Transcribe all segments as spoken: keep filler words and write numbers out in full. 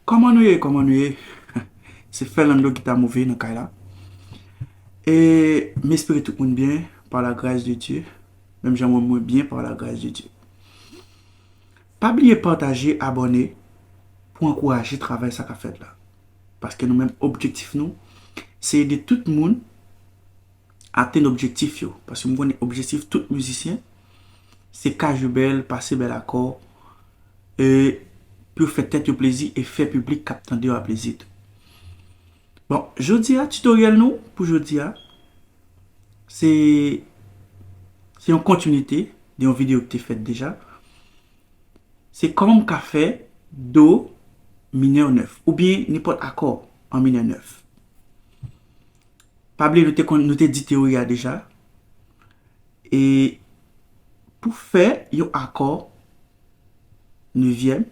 Kòman nou ye? Kòman nou ye? Se Fernando Guitar Movie nan kay la. E m espere tout moun byen, par la grâce de Dieu. Menm jan mwen, mwen byen, par la grâce de Dieu. Pa bliye pataje, abòne pou ankouraje travay sa k ap fèt la. Paske nou menm, objektif nou, se ede tout moun atenn objektif yo. Paske m konnen objektif tout mizisyen, se ka jwe bèl, pase bèl akò, e pou yo fè tèt yo plezi e fè piblik k ap tande yo a plezi tou. Bon, jodi a, tutoriel nou pou jodi a, se, se yon kontinite de yon videyo ki te fèt deja. Se kòman m ka fè do minè nèf, oubyen nenpòt akò an minè nèf. Pa bliye, nou te konn, nou te di teyori a deja. E pou fè yon akò nevyèm,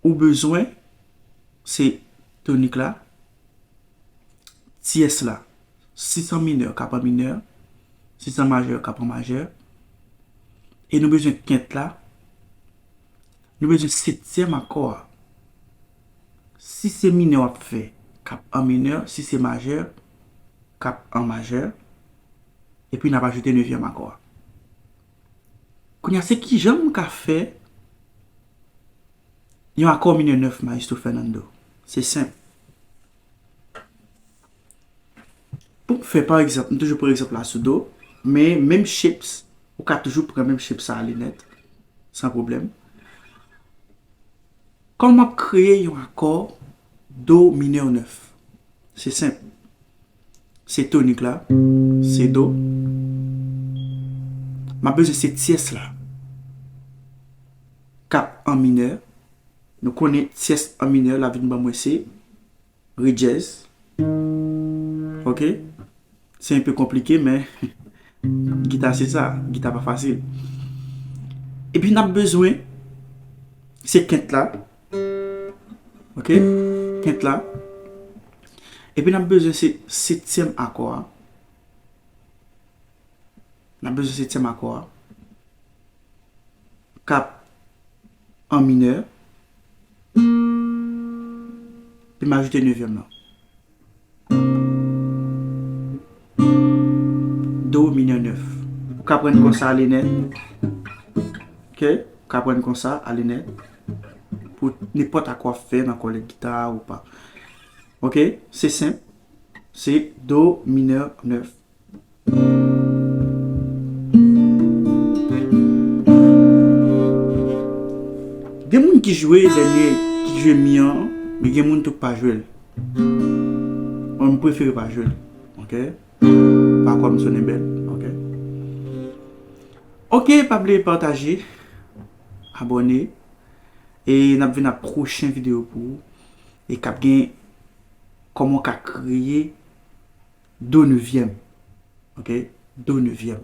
ou bezwen se tonik la, tyès la, sis an minè k ap an minè, sis an majè k ap an majè, e nou bezwen kent la, nou bezwen setyèm akò a. Si se minè w ap fè, k ap an minè, si se majè, k ap an majè, epi n ap ajoute nevyèm akò a. Kounye a, se kijan m ka fè yon akò minè nèf, Maestro Fernando? Se senp. Pou m fè, pa egzanp, m toujou pran egzanp la sou do, men menm shapes, ou ka toujou pran menm shapes sa ale nèt, san pwoblèm. Kòman m ap kreye yon akò do minè nèf? Se senp. Se tonik la, se do. M ap bezwen se tyès la k ap an minè. Nou konnen tyès an minè, l ap vin ban mwen se re dyèz. Ok? Se enpe konplike, men gita se sa. Gita pa fasil. Epi n ap bezwen se kent la. Ok? Kent la. Epi n ap bezwen se setyèm akò a. N ap bezwen setyèm akò a. K ap an minè. Epi m ajoute nevyèm nan. Do minè nèf. Ou ka pran konsa ale nèt. Ok? Ou ka pran konsa ale nèt. Pou nenpòt akò w ap fè nan kòlèt gita ou pa. Ok? Se senp. Se do minè nèf. Gen moun ki jwe dènye, ki jwe mi an, men gen moun tou k pa jwe l. Mwen, m prefere pa jwe l. Ok? Pa kwè m sonnen bèl. Ok? Ok, pa bliye pataje, abòne, e n ap vin ak pwochen videyo pou ou, e k ap gen kòman w ka kreye do nevyèm. Ok? Do nevyèm.